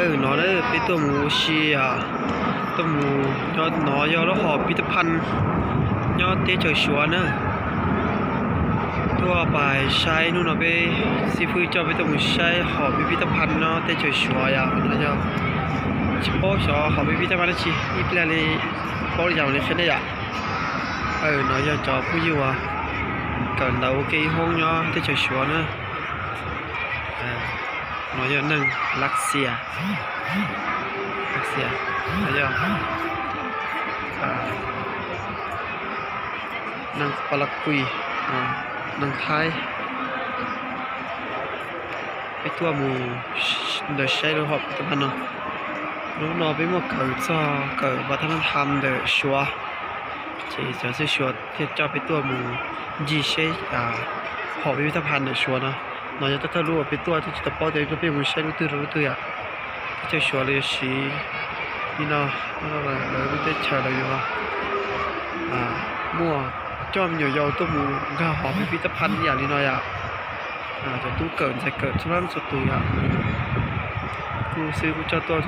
No peb tuaj mus ua si, tuaj mus, no yog lub hom pib tab phaj nyob teb chaws Suav na. Tuaj pais saib, hnub no peb xib fwb coj peb tuaj mus saib hom pib tab phaj nyob teb chaws Suav yom. No yog tsis paub xyov hom pib tab phaj dab tsi, ib pliag li paub li cas li qhia nej yom. No yog cov phooj ywg uas kawm ntawv ua ke ib hoob nyob teb chaws Suav na. No yog neeg Lav Xias, Lav Xias, no yog neeg Pas Las Kuis, neeg Thaib. Peb tuaj mus ntawd saib lub hom pib tab phaj no. Hnub no peb muaj kawm txog kawm vas thab nab tham ntawm Suav, ces cov xib Suav thiaj coj peb tuaj mus ncig saib hom pib tab phaj ntawm Suav no. No yog thawj thawj lub uas peb tuaj, twb tsis tau paub tias peb mus saib lub twg rau lub twg yom. Teb chaws Suav lawv yuav siv li no, lawv lub teb chaws lawv yuav muaj coj me nyuam yaus tuaj mus nkag hom pib tab phaj ib yam li no yom. Cov tub kawm ntxhais kawm txhua leej txhua tus yom, kuj xib kuj coj tuaj,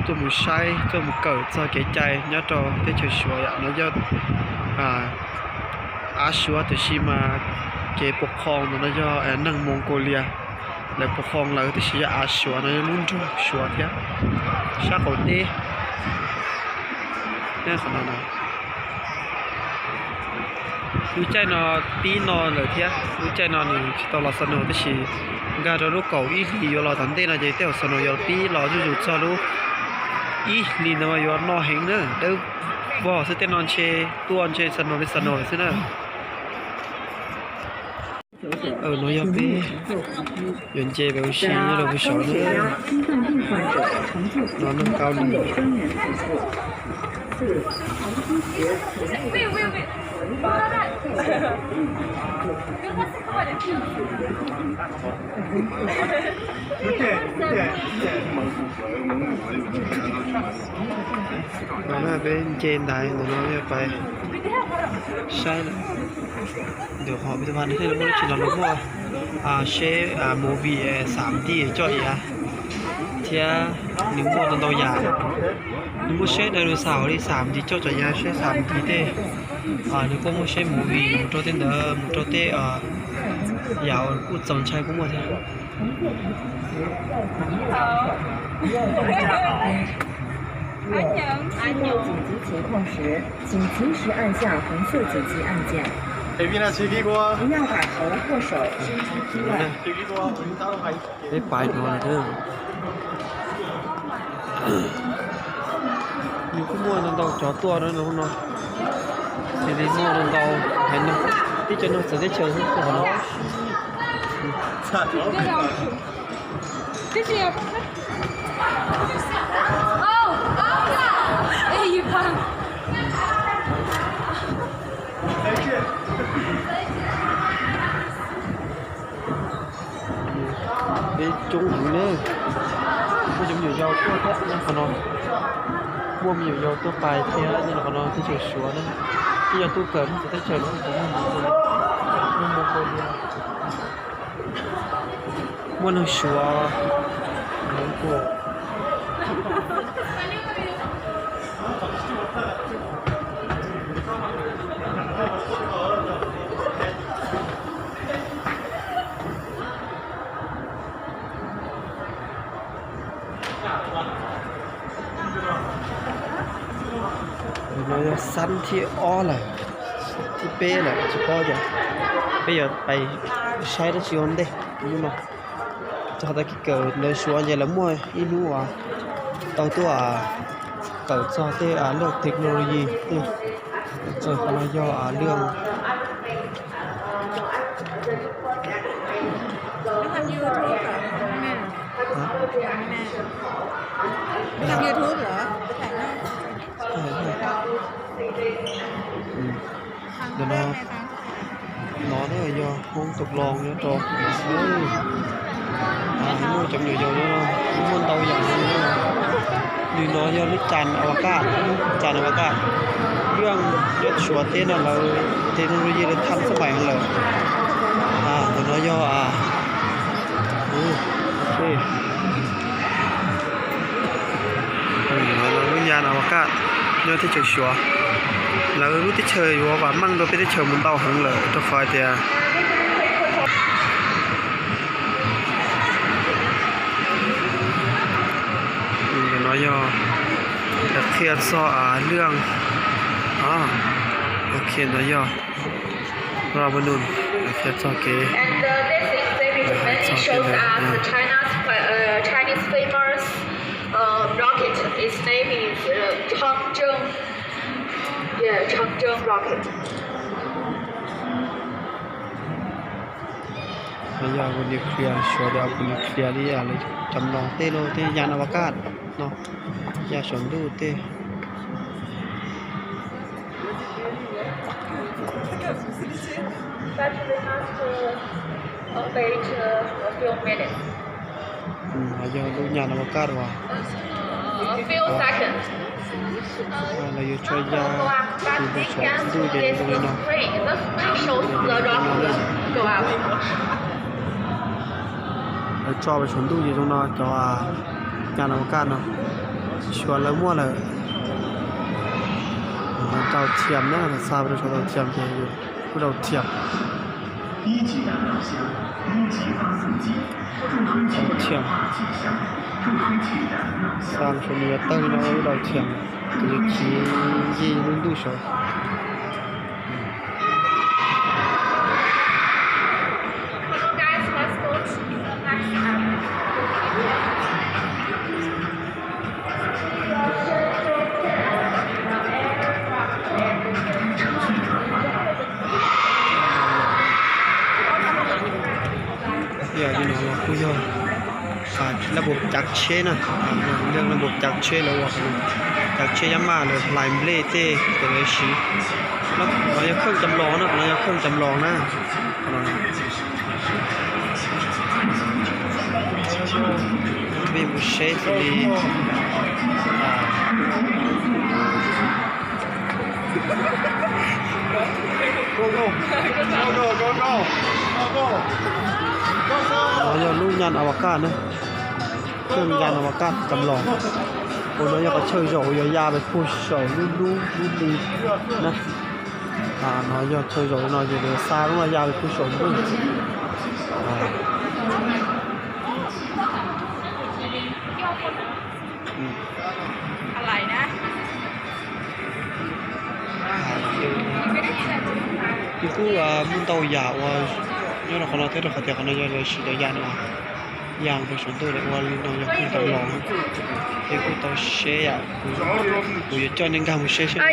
tuaj mus saib, tuaj mus kawm txog kev cai nyob rau teb chaws Suav yom. No yog av Suav tiam sis mas kev pov qhoo ntawm no yog neeg Mongolia lawv pov qhoo lawv, tiam sis yog av Suav no yog lub nroog Suav thiab, sab qaum teb. Lub caij no pib no lawm thiab, lub caij no nws tsis tau los snow tab sis nkag rau lub kaum ib hlis yuav los tom ntej no ces tej zaum snow yuav pib los zuj zus txog lub ib hlis ntawd mas yuav no heev na, dawb vog xwb. Tej no ntshe tuaj ntshe snow li snow xwb na. No yog peb yuav nce pem ua si nyob rau pem saud na. No neeg Kaus Lim. No peb nce ntaiv ntawm no pais saib lawm. Ntawm hom pib tab phaj no thiaj li muaj dab tsi los, nws muaj seb movie xam D coj iav thiab nws muaj ntau ntau yam. Nws muaj seb dinosaur li xam D coj tso iav, seb xam D tej, nws kuj muaj seb movie mus rau tej ntawd, mus rau tej yam uas kuj txaus ntshai kuj muaj thiab. 紧急情况时，紧急时按下红色紧急按键。不要把头或手伸出窗外。Peb pais no lawm. Nws kuj muaj ntau ntau cov tuaj no, ces li muaj ntau ntau haiv neeg, tib co neeg txawv teb chaws xwb tuaj no. Peb coob heev na. Muaj cov me nyuam yaus tuaj thiab nyob qhov no. Muaj me nyuam yaus tuaj pais thiab nyob qhov no, teb chaws Suav na. Ib yog tub kawm txawv teb chaws no, muaj Mongolia, muaj neeg Suav, neeg Kuam. No yog xab thib ob lawm, xab thib peb lawm tsis paub tias peb yuav pais saib dab tsi ua ntej hnub no. Txog tag kis kawm ntawv Suav ces lawv muaj ib hnub uas tau tuaj kawm txog tej lub technology tej. Txog qhov no yog lub Ntawm no, no na yog hoob tus loo nyob rau, muaj cov me nyuam yaus nyob no, muaj ntau yam no. Nws no yog lub chan avocado, chan avocado. Yeej nyob Suav teb no lawv technology lawv thaj xab maim lawm. Ntawm no yog, ok. Yas Navas Kaj nyob teb chaws Suav. Lawv lub teb chaws yuav vam meej dua peb teb chaws mus ntau heev lawm rau qhov hais tias no yog qhia txog lwj, ok, no yog Ramanun, qhia txog kev, hais txog kev ntawd. Yog ua nuclear, Suav tias ua nuclear li lawv cov los tej lub tej Yas Navas Kaj no, yas saum ntuj tej. Yog lub Yas Navas Kaj uas lawv yuav tso ya tus saum ntuj ces zoo li no. Lawv tso saum ntuj ces zoo no cov Yas Navas Kaj no. Suav lawv muaj lawm. Dau thiam na, xa rau saum dau thiam ces lub dau thiam. Dau thiam. Xa saum nws yuav tawg li no lub dau thiam, ces yuav chiv yij lub ntuj saud. Yog li no los kuj yog laj npau cav tsheb na, laj npau cav tsheb lawv ua, cav tsheb yab maj lawv hlais nplej tej ces lawv siv. Qhov no yog kheej cam los na, qhov no yog kheej cam los na. Peb mus saib xws li no yog lub Yas Navas Kaj na, kheej Yas Navas Kaj cam los. Ua no yog qhov chaw zaum uas yuav ya pem puag saum lub lub lub li na. No yog chaw zaum no ces lawv xa lub no ya pem puag saum ntuj. Nws kuj muaj ntau yam uas nyob rau qhov no thiab rau qhov tias qhov no yog lawv siv cov yam no ya mus rau saum ntuj lawv ua li no yog kheej cam los. Ces kuj tau seb yam, kuv yuav coj nej nkag mus saib seb. Kuv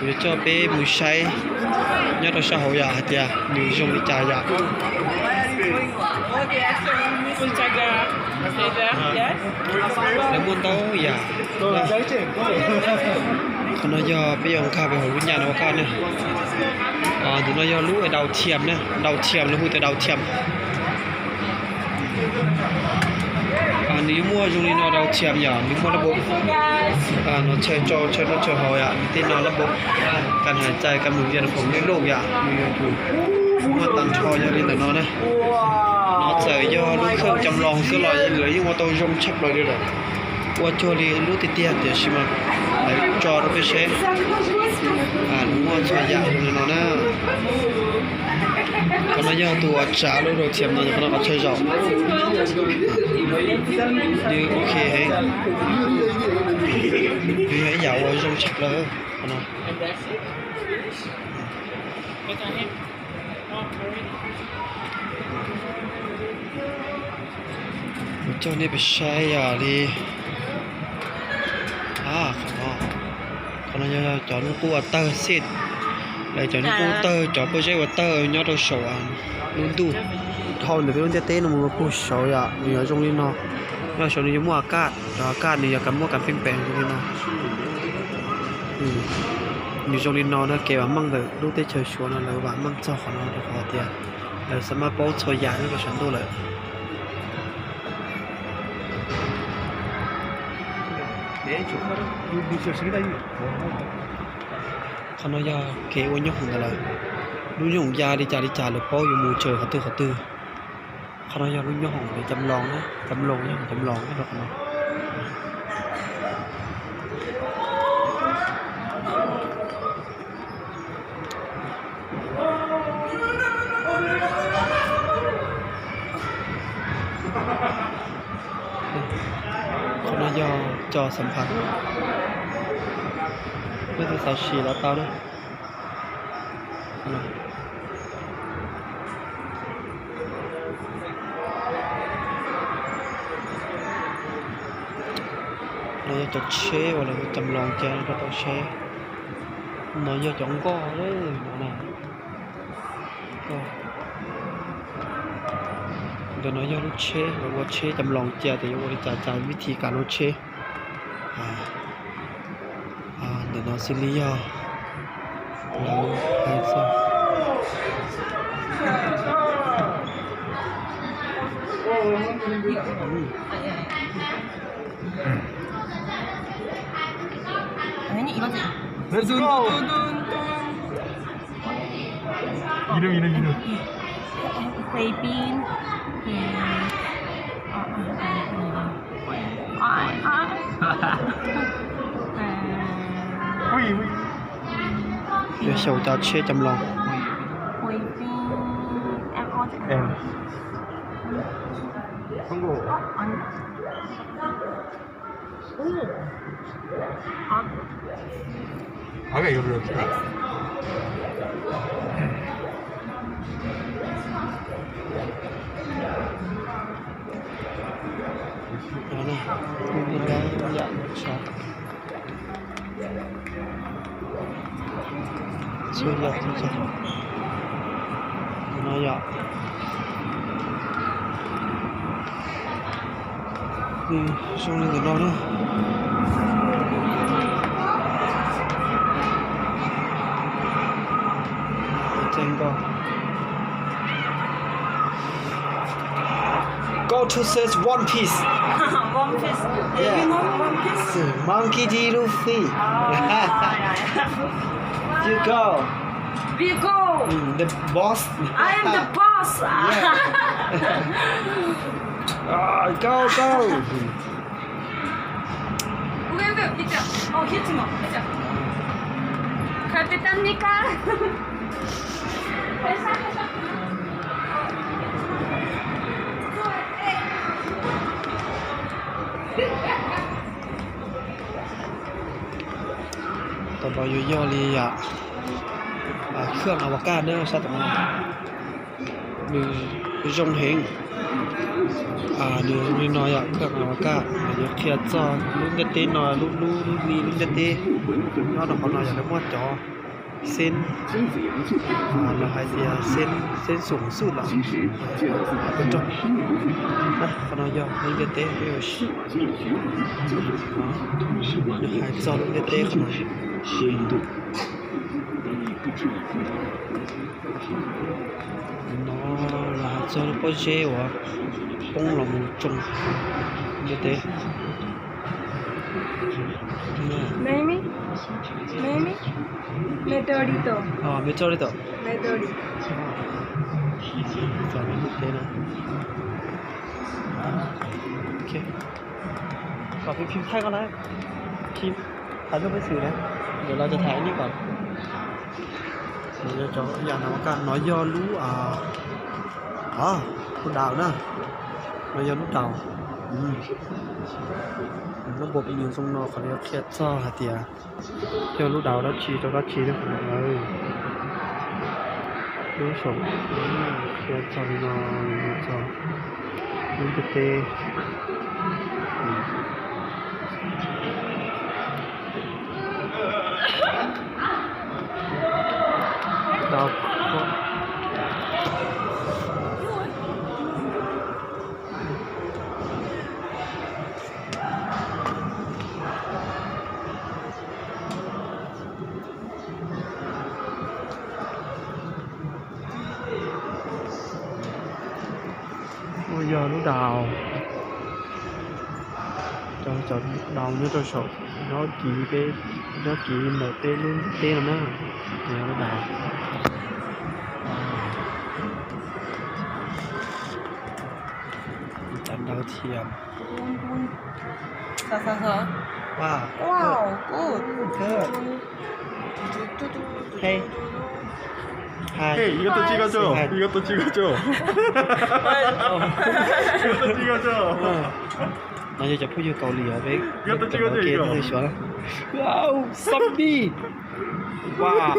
yuav coj peb mus saib nyob rau sab hauv yom hais tias nws zoo li cas yom. Lawv muaj ntau yam. Qhov no yog peb yuav nkag pem hauv lub Yas Navas Kaj ne. Tus no yog lub dau thiam ne, dau thiam lawv hu tias dau thiam. Nws yuav muaj zoo li no dau thiam yom, nws muaj lab npau, no chaw tso chaw noj chaw haus yom, nws tej no lab npau kas hais cai kas mus vias khoom lej loj yom, nws yuav tsum muaj tag nrho yog li ntawm no na. No txawm yog lub kheej cam los xwb los lawv yeej ua tau zoo tshaj plaws li lawm. Ua cuag li lub tiag tiag tiam sis mas lawv tso rau peb saib. Nws muaj txhua yam zoo li no na. Qhov no yog tus uas tsav lub dau thiam no, qhov no qhov chaw zaum. Nws ok heev. Nws yog ib yam uas zoo tshaj plaws qhov no. Kuv coj nej pem saib yam li qhov no, qhov no yog cov lub qub ua tawg xij, lawv cov lub qub tawg, cov pob zeb ua tawg nyob rau saum lub ntuj. Dhau ntawm peb lub ntiaj teb no mus puag saud yom, nws yuav zoo li no. Nyob saud nws yuav muaj a kaj, cov a kaj nws yuav muaj kas pheej pem zoo li no. Nws zoo li no na, kev vam meej ntawm lub teb chaws Suav no lawv vam meej txog qhov no rau qhov tias lawv xav maj paub txhua yam nyob rau saum ntuj lawm. Qhov no yog kev ua nyoob hoom ntawd lawm. Lub nyoob hoom ya li cas li cas lawv paub yuav mus tsaws qhov twg qhov twg. Qhov no yog lub nyob hoom cam loos na, cam loos, nyob hoom cam loos na qhov no. Qhov no yog cov xam phaj, leej twg xav sim los tau na. No yog cov tsheb uas lawv cam loos cia rau tau saib. No yog cov nkoj no na. Ntawm no yog lub tsheb, lawv ua tsheb cam loos cia tias yuav ua li cas, cas vib thib kav lub tsheb. Ntawm no xws li yog lawv hais txog Ui, ui, ui. 贵宾。嗯。啊，啊，啊，啊。哎，哎。哎。Ui, ui. Xyaum cov tsheb cam loos. 贵宾。Em. Không có. Ui. Hov. Hov cái no yom. Zoo li ntawm no na. Go to search One Piece. One Piece. Yeah. You know One Piece? Monkey D. Luffy. Oh, yeah, yeah. You go. We go. Mm, the boss. I am the boss. Yeah. Ah, go, go. Wait, wait, wait. Oh, here tomorrow. Capitán Nika. Tam no yuav yog li khwj avas kaj na sab tom no. Nws zoo heev. Nws zoo li no yom, khwj avas kaj, nws yuav qhia txog lub ntiaj teb no, lub, lub, lub, lub ntiaj teb nyob rau qhov no yog lawv muaj cov xeeb, lawv hais tias xeeb, xeeb xum xwj los, qhov no yog lub ntiaj teb, nws hais txog lub ntiaj teb qhov no. No los hais txog lub pob zeb uas poob los mus tsoo ntiaj teb. Meme, meme, meteorito. Meteorito. Meteorito. Txog lub ntiaj teb no. Ok. Kom phim phim thaij koj na. Phim, tham lub peb xwm na. Ntawm no cov tham ib kom. Cov yam no kaj no yog lub, lub daus na. No yog lub daus. Lub npua pis nyuj zoo no qhov no qhia txog hais tias yog lub daus dab tsi rau dab tsi na. Lub saum qhia txog li no, txog lub ntiaj teb. Ua yog lub daus, cov daus nyob rau saum, nyob kiv peb, nyob kiv ntawm peb lub ntiaj teb no na. Lub daus. Thiab. Wow. Wow, good. Good. Hey. Hi. Yuav tau tsis koj tso, yuav tau tsis koj tso. Yuav tau tsis koj tso. No yog cov phooj ywg Kaus Lim os, peb cov Kaus Lim xyuas. Wow, zombie. Wow.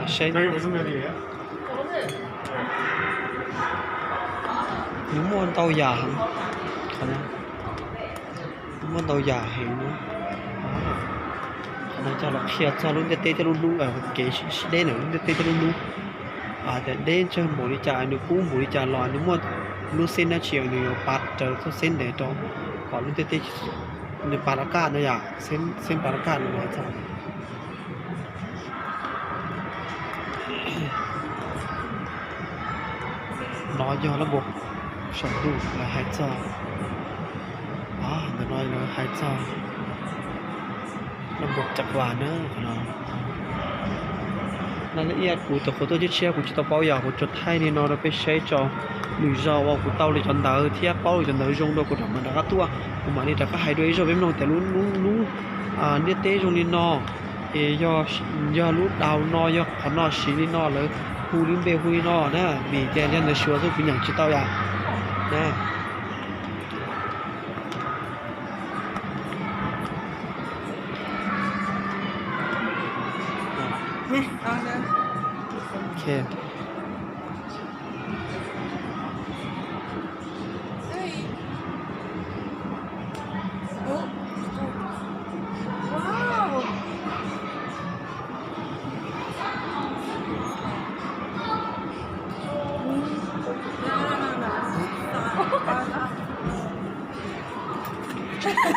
Seb. Nws muaj ntau yam heev, qhov no muaj ntau yam heev no. Qhov no coj los qhia txog lub ntiaj teb thiab lub hnub, kev sib deb ntawm lub ntiaj teb thiab lub hnub. Tias deb tsawg npaum li cas, nws kub npaum li cas los nws muaj lub xeeb dab tsi nws yuav pav raws txoj xeeb ntawd rau kom lub ntiaj teb nws pav rov qab no yom, xeeb pav rov qab no hais txog. No yog lab npua saum ntuj lawv hais txog, ntawm no lawv hais txog lab npua cam vas na. Qhov no na, lawv ib yam kuv cov qhuav tuaj tshiab tshiab kuv tsis tau paub yom, kuv tsuas thaij li no rau peb saib tso. Lwm zaus uas kuv tau li cov ntawv thiab paub li cov ntawv zoo dua kuv mam rov qab tuaj, kuv mam li rov qab hais dua ib zaug peb mloog tias lub hnub ntiaj teb zoo li no, es yog lub daus no yog qhov no siv li no lawv hu li npe hu li no na, vim tias yog ntawd suav xwb kuv nyeem tsis tau yom.